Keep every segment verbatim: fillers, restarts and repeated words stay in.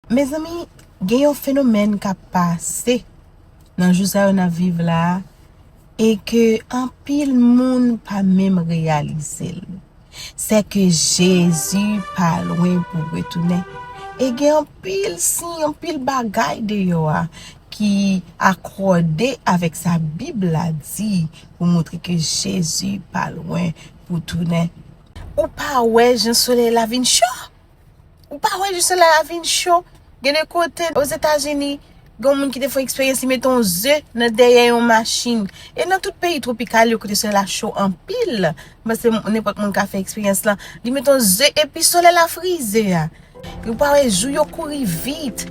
Mezanmi, gen yon fenomèn k ap pase nan jou sa yo n ap viv la a, e ke anpil moun pa menm reyalize l. Sè ke Jezi pa lwen pou retounen. E gen anpil siy, anpil bagay deyò a ki akòde avèk sa Bib la di pou montre ke Jezi pa lwen pou tounen. Ou pa wè jan solèy la vin cho? Ou pa wè jan solèy la vin cho? Gen de kote, Ozetazini, gen yon moun ki te fè eksperyans, li mete yon ze nan dèyè yon machin. E nan tout peyi twopikal yo, kote solèy la cho anpil, m panse nenpòt moun ka fè eksperyans lan. Li mete yon ze epi solèy la frize a. Ou pa wè jou yo kouri vit.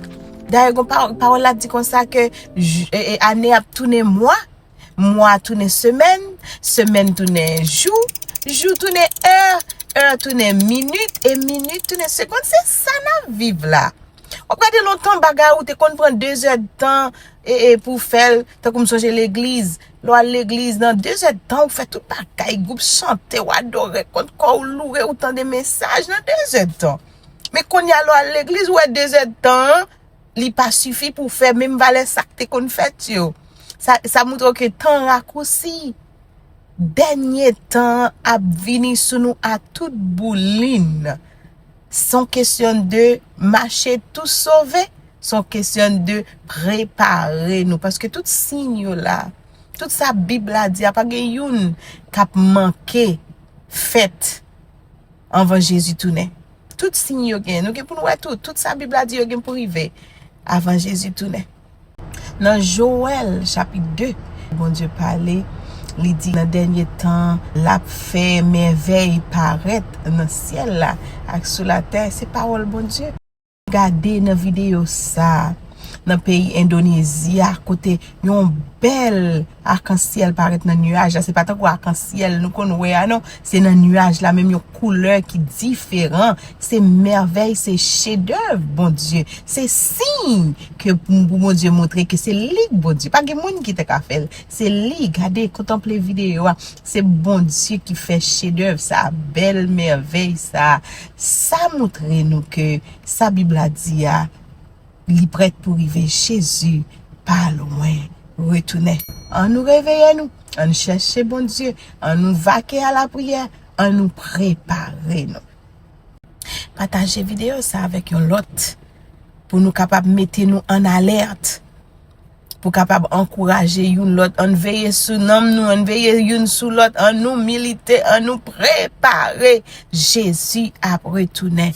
Dayè, gon pa-, pawòl la di konsa ke j-, e, e, ane ap tounen mwa, mwa tounen semèn, semèn tounen jou, jou tounen è, è tounen minit, e minit tounen segonn. Se sa n ap viv la. W ap gade lontan bagay ou te konn pran de zè d tan, e, e, pou w fè l, tankou m sonje legliz. Lè w al legliz, nan de zè d tan, ou fè tout bagay, gwoup chante, w adore kont kò w, loure, ou tande mesaj nan de zè d tan. Men kounye a, lè w al legliz, ou wè de zè d tan an, li pa sifi pou w fè menm valè sa k te konn fèt yo. Sa, sa montre w ke tan rakousi. Dènye tan an ap vini sou nou a tout boulin. Se yon kesyon de mache tou sove, se yon kesyon de prepare nou. Paske tout siy yo la, tout sa Bib la di a, pa gen youn k ap manke fèt anvan Jezi tounen. Tout siy yo gen, nou gen pou nou wè tout, tout sa Bib la di yo gen pou rive avan Jezi tounen. Nan Jowèl chapit de, Bondye pale, li di nan dènye tan, l ap fè mèvèy parèt nan syèl la ak sou latè. Se pawòl Bondye. Gade nan videyo sa a, nan peyi Endonezi a, kote yon bèl akansyèl parèt nan nyaj la. Se pa tankou akansyèl nou konn wè a, non. Se nan nyaj la menm, yon koulè ki diferan. Se mèvèy, se chedèv Bondye. Se siy ke pou, pou Bondye montre ke se li k Bondye. Pa gen moun ki te ka fè l. Se li. Gade, kontanple videyo a. Se Bondye ki fè chedèv sa, bèl mèvèy sa. Sa montre nou ke sa Bib la di a, li prèt pou rive. Jezi pa lwen retounen. Ann nou reveye nou, ann chèche Bondye, ann nou vake a lapriyè, ann nou prepare nou. Pataje videyo sa avèk yon lòt pou nou kapab mete nou an alèt, pou kapab ankouraje youn lòt. Ann veye sou nanm nou, ann veye youn sou lòt, ann nou milite, ann nou prepare. Jezi ap retounen.